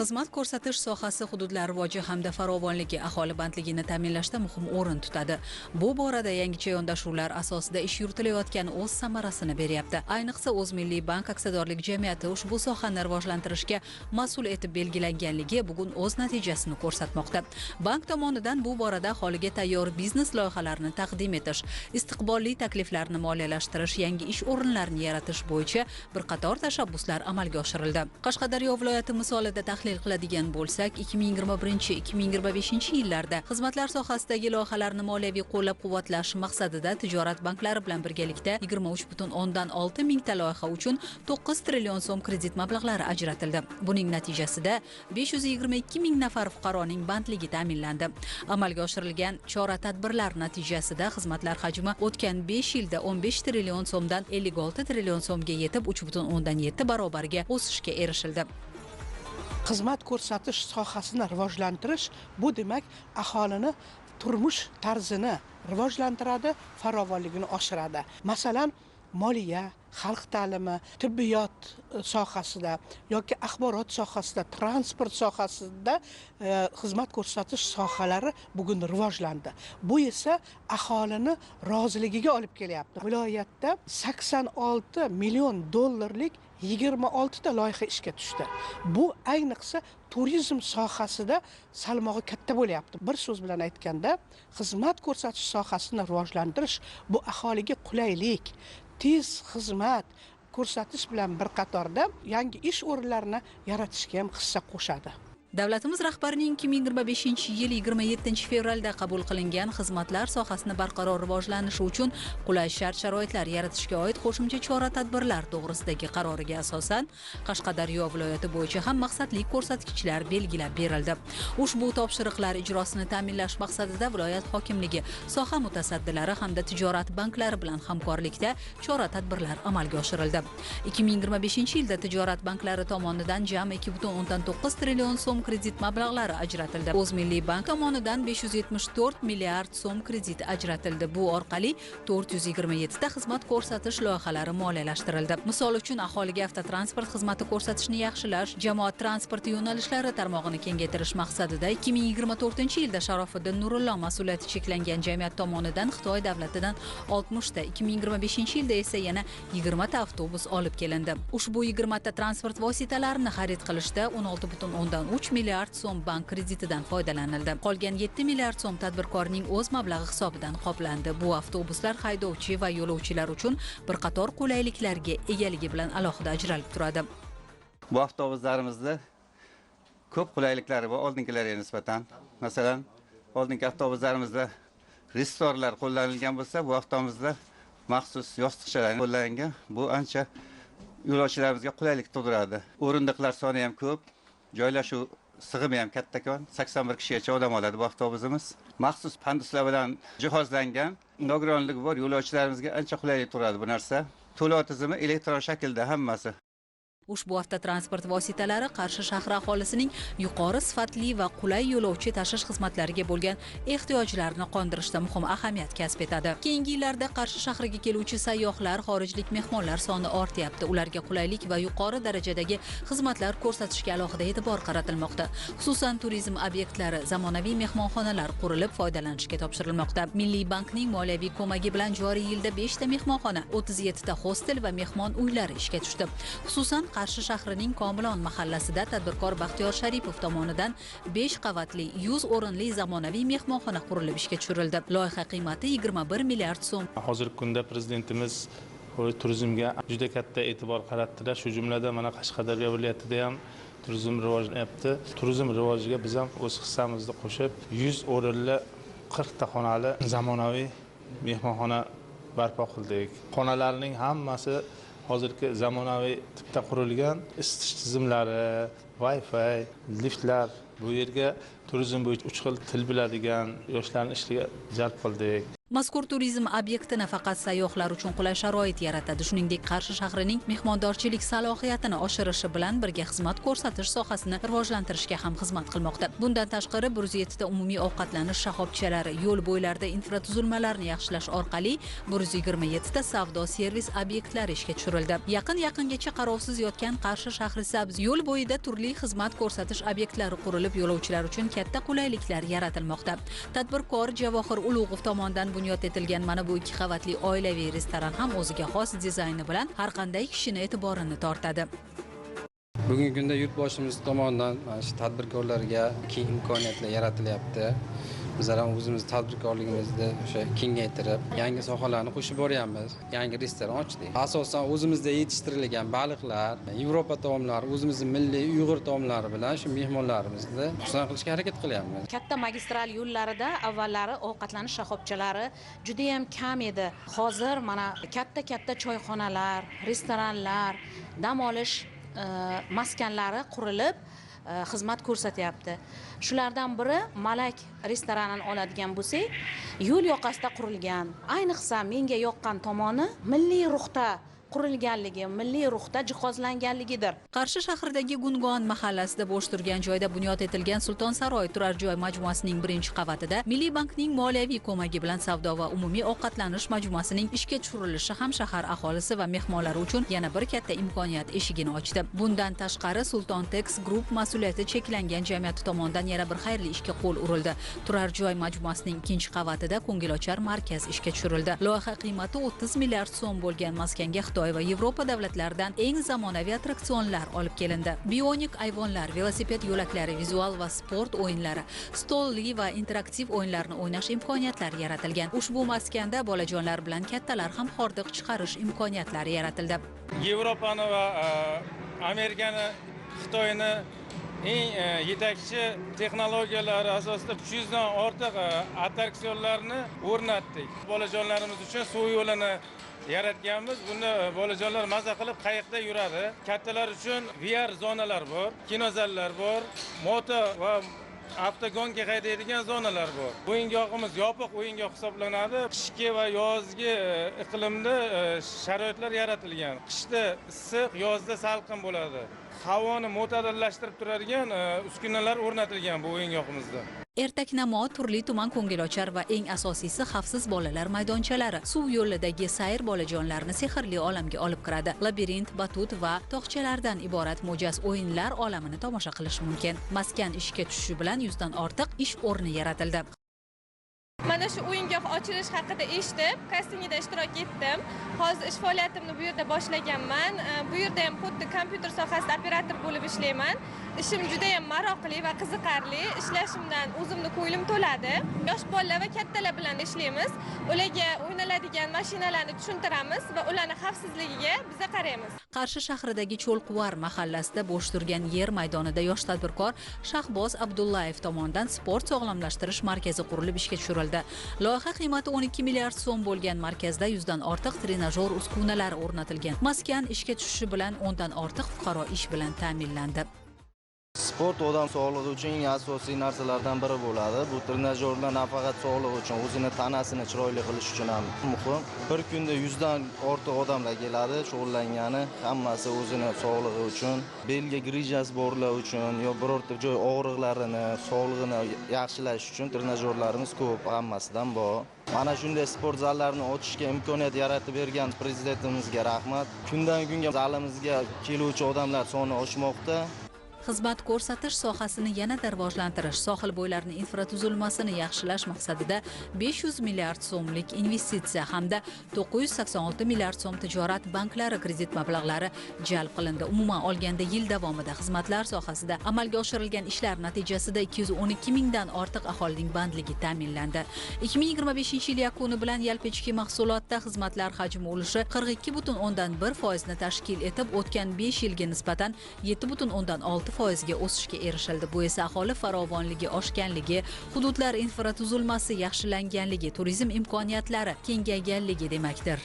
Xizmat ko'rsatish sohasi hududlar rivoji hamda farovonligi, aholi bandligini ta'minlashda muhim o'rin tutadi. Bu borada yangicha yondashuvlar asosida ish yuritilayotgani o'z samarasini beryapti. Ayniqsa, O'zmilliybank aksiyadorlik jamiyati ushbu sohani rivojlantirishga mas'ul etib belgilanganligi bugun o'z natijasini ko'rsatmoqda. Bank tomonidan bu borada aholiga tayyor biznes loyihalarini taqdim etish, istiqbolli takliflarni moliyalashtirish, yangi ish o'rinlarini yaratish bo'yicha bir qator tashabbuslar amalga oshirildi. Qashqadaryo viloyati misolida tahlil qiladigan bo'lsak, 2021-2025 yillarda xizmatlar sohasidagi loyihalarni moliyaviy qo'llab-quvvatlash maqsadida tijorat banklari bilan birgalikda 23,6 mingta loyiha uchun 9 trillion so'm kredit mablag'lari ajratildi. Buning natijasida 522 ming nafar fuqaroning bandligi ta'minlandi. Amalga oshirilgan chora-tadbirlar natijasida xizmatlar hajmi o'tgan 5 yilda 15 trillion so'mdan 56 trillion so'mga yetib, 3,7 barobarga o'sishga erishildi. Xizmat ko'rsatish sohasini rivojlantirish bu demak aholini turmush tarzini rivojlantiradi, farovonligini oshiradi. Masalan, moliya, xalq ta'limi, tibbiyot sohasida yoki axborot sohasida, transport sohasida xizmat ko'rsatish sohalari bugun rivojlandi. Bu esa aholini roziligiga olib kelyapti. Viloyatda 86 million dollarlik 26 ta loyiha ishga tushdi. Bu ayniqsa turizm sohasida salmog'i katta bo'lyapti. Bir so'z bilan aytganda, xizmat ko'rsatish sohasini rivojlantirish bu aholiga qulaylik, tez xizmat ko'rsatish bilan bir qatorda yangi ish o'rinlarini yaratishga ham hissa qo'shadi. Davlatimiz rahbarining 2025-yil 27-fevralda qabul qilingan xizmatlar sohasini barqaror rivojlanishi uchun qulay shart-sharoitlar yaratishga oid qo'shimcha chora-tadbirlar to'g'risidagi qaroriga asosan Qashqadaryo viloyati bo'yicha ham maqsadli ko'rsatkichlar belgilab berildi. Ushbu topshiriqlar ijrosini ta'minlash maqsadida viloyat hokimligi, soha mutasaddilari hamda tijorat banklari bilan hamkorlikda chora-tadbirlar amalga oshirildi. 2025-yilda tijorat banklari tomonidan jami 2,9 trillion so'm kredit mablag'lari ajratildi. O'zmilliybank tomonidan 574 milliard so'm kredit ajratildi. Bu orqali 427 ta xizmat ko'rsatish loyihalari moliyalashtirildi. Misol uchun, aholiga avtotransport xizmati ko'rsatishni yaxshilash, jamoat transporti yo'nalishlari tarmog'ini kengaytirish maqsadida 2024-yilda Sharofiddin Nurullo mas'uliyati cheklangan jamiyat tomonidan Xitoy davlatidan 60 ta, 2025-yilda esa yana 20 ta avtobus olib kelindi. Ushbu 20 ta transport vositalarini xarid qilishda 16,3 milliard so'm bank kreditidan foydalanildi. Qolgan 7 milliard so'm tadbirkorning o'z mablag'i hisobidan qoplandi. Bu avtobuslar haydovchi va yo'lovchilar uchun bir qator qulayliklarga egaligi bilan alohida ajralib turadi. Bu avtobuslarimizda ko'p qulayliklari bor oldingilarga nisbatan. Masalan, oldingi avtobuslarimizda restorlar qo'llanilgan bo'lsa, bu avtobuslar maxsus yostiqchalar qo'llangan. Bu ancha yo'lovchilarimizga qulaylik tug'diradi. O'rindiqlar soni ham ko'p, joylashuv sig'imi ham kattakon, 81 kishigacha odam oladi bu avtobusimiz. Maxsus panduslar bilan jihozlangan, nogironligi bor yo'lovchilarimizga ancha qulaylik tug'diradi bu narsa. To'lov tizimi elektron shaklda hammasi. Ushbu avtotransport vositalari Qarshi shahri aholisining yuqori sifatli va qulay yo'lovchi tashish xizmatlariga bo'lgan ehtiyojlarini qondirishda muhim ahamiyat kasb etadi. Keyingi yillarda Qarshi shahriga keluvchi sayyohlar, xorijlik mehmonlar soni ortyapti. Ularga qulaylik va yuqori darajadagi xizmatlar ko'rsatishga alohida e'tibor qaratilmoqda. Xususan, turizm obyektlari, zamonaviy mehmonxonalar qurilib foydalanishga topshirilmoqda. Milliy bankning moliyaviy ko'magi bilan joriy yilda 5 ta mehmonxona, 37 ta hostel va mehmon uylari ishga tushdi. Xususan, Qarshi shahrining Komilon mahallasida tadbirkor Baxtiyor Sharipov tomonidan 5 qavatli 100 o'rinli zamonaviy mehmonxona qurilib ishga tushirildi. Loyiha qiymati 21 milliard so'm. Hozirgi kunda prezidentimiz turizmga juda katta e'tibor qaratdilar. Shu jumlada mana Qashqadaryo viloyatida ham turizm rivojlanyapti. Turizm rivojiga biz ham o'z hissamizni qo'shib 100 o'rinli 40 ta xonali zamonaviy mehmonxona barpo qildik. Xonalarning hammasi hozirgi zamonaviy tipda qurilgan, isitish tizimlari, Wi-Fi, liftlar. Bu yerga turizm bo'yicha 3 xil til biladigan yoshlarni ishga jalb qildik. Mazkur turizm obyekti nafaqat sayyohlar uchun qulay sharoit yaratadi, shuningdek Qarshi shahrining mehmondorchilik salohiyatini oshirishi bilan birga xizmat ko'rsatish sohasini rivojlantirishga ham xizmat qilmoqda. Bundan tashqari 107 ta umumiy ovqatlanish shoxobchalari, yo'l bo'ylarida infratuzilmalarni yaxshilash orqali 127 ta savdo servis obyektlari ishga tushirildi. Yaqin-yaqingacha qarovsiz yotgan Qarshi Shahrisabz yo'l bo'yida turli xizmat ko'rsatish obyektlari qurilib, yo'lovchilar uchun katta qulayliklar yaratilmoqda. Tadbirkor Javohir Ulug'ov tomonidan bunyod etilgan mana bu 2 qavatli oilaviy restoran ham o'ziga xos dizayni bilan har qanday kishini e'tiborini tortadi. Bugungi kunda yurtboshimiz tomonidan mana shu tadbirkorlarga keng imkoniyatlar yaratilyapti. Bizlar ham o'zimiz tadbirkorligimizni o'sha kengaytirib, yangi sohalarni qo'shib boryapmiz. Yangi restoran ochdik. Asosan o'zimizda yetishtirilgan baliqlar, Yevropa taomlari, o'zimizning milliy Uyg'ur taomlari bilan shu mehmonlarimizni xursand qilishga harakat qilyapmiz. Katta magistral yo'llarida avvallari ovqatlanish shoxobchalari juda ham kam edi. Hozir mana katta-katta choyxonalar, restoranlar, dam olish maskanlari qurilib xizmat ko'rsatyapti. Shulardan biri Malak restoranini oladigan bo'lsak, yo'l yoqasida qurilgan. Ayniqsa menga yoqqan tomoni milliy ruhda qurilganligi, milliy ruhda jihozlanganligidir. Qarshi shahridagi Gungon mahallasida bo'sh turgan joyda bunyod etilgan Sulton Saroy turar joy majmuasining 1-qavatida Milliy bankning moliyaviy ko'magi bilan savdo va umumiy ovqatlanish majmuasining ishga tushirilishi ham shahar aholisi va mehmonlari uchun yana bir katta imkoniyat eshigini ochdi. Bundan tashqari Sulton Tex Group mas'uliyati cheklangan jamiyati tomonidan yana bir xayrli ishga qo'l urildi. Turar joy majmuasining 2-qavatida ko'ngilochar markaz ishga tushirildi. Loyiha qiymati 30 milliard so'm bo'lgan maskanga Xitoy va Yevropa davlatlaridan eng zamonaviy attraksionlar olib kelindi. Bionik ayvonlar, velosiped yo'laklari, vizual va sport o'yinlari, stolli va interaktiv o'yinlarni o'ynash imkoniyatlari yaratilgan. Ushbu maskanda bolajonlar bilan kattalar ham hordiq chiqarish imkoniyatlari yaratildi. Yevropani va Amerikani, Xitoyni eng yetakchi texnologiyalari asosida 300 dan ortiq attraksionlarni o'rnatdik. Bolajonlarimiz uchun suv yo'lini yaratganmiz. Bunda bolajonlar maza qilib qayiqda yuradi. Kattalar uchun VR zonalar bor, kinozallar bor, moto va avtogonka haydaydigan zonalar bor. O'yingohimiz yopiq o'yingoh hisoblanadi. Qishki va yozgi iqlimda sharoitlar yaratilgan. Qishda issiq, yozda salqin bo'ladi. Havoni mo'tadillashtirib turadigan uskunalar o'rnatilgan bu o'yingohimizda. Ertaknamo, turli tuman ko'ngilochar va eng asosiysi xavfsiz bolalar maydonchalari, suv yo'lidagi sayr bolajonlarni sehrli olamga olib kiradi. Labirint, batut va tog'chalardan iborat mo'jaz o'yinlar olamini tomosha qilish mumkin. Maskan ishga tushishi bilan 100 dan ortiq ish o'rni yaratildi. Mana shu o'yingoh ochilish haqida eshitib, kastingida ishtirok etdim. Hozir ish faoliyatimni bu yerda boshlaganman. Bu yerda ham xuddi kompyuter sohasida operator bo'lib ishlayman. Ishim juda ham maroqli va qiziqarli. Ishlashimdan o'zimni ko'nglim to'ladi. Yosh bolalar va kattalar bilan ishlaymiz. Ularga o'ynaladigan mashinalarni tushuntiramiz va ularning xavfsizligiga biz qaraymiz. Qarshi shahridagi Cho'lquvar mahallasida bo'sh turgan yer maydonida yosh tadbirkor Shahboz Abdullayev tomonidan sport sog'lomlashtirish markazi qurilib ishga tushirildi. Loyiha qiymati 12 milliard so'm bo'lgan markazda 100 dan ortiq trenajyor uskunalari o'rnatilgan. Maskan ishga tushishi bilan 10 dan ortiq fuqaro ish bilan ta'minlandi. Sport odam sog'lig'i uchun eng asosiy narsalardan biri bo'ladi. Bu trenajyorlar nafaqat sog'lig'i uchun, o'zini tanasini chiroyli qilish uchun ham muhim. Bir kunda 100 dan ortiq odamlar keladi, shug'ullangani, hammasi o'zini sog'lig'i uchun, belga grijasi borlar uchun yo birorta joy og'riqlarini, sog'lig'ini yaxshilash uchun trenajyorlarimiz ko'p, hammasidan bor. Mana shunday sport zallarini ochishga imkoniyat yaratib bergan prezidentimizga rahmat. Kundan kunga zalimizga keluvchi odamlar soni oshmoqda. Xizmat ko'rsatish sohasini yanada rivojlantirish, sohil bo'ylarining infratuzilmasini yaxshilash maqsadida 500 milliard so'mlik investitsiya hamda 986 milliard so'm tijorat banklari kredit mablag'lari jalb qilindi. Umuman olganda yil davomida xizmatlar sohasida amalga oshirilgan ishlar natijasida 212 mingdan ortiq aholining bandligi ta'minlandi. 2025-yil yakuni bilan yalpi ichki mahsulotda xizmatlar hajmi ulushi 42,1% ni tashkil etib, o'tgan 5 yilga nisbatan 7,6% ga o'sishga erishildi. Bu esa aholi farovonligi oshganligi, hududlar infratuzilmasi yaxshilanganligi, turizm imkoniyatlari kengayganligi demakdir.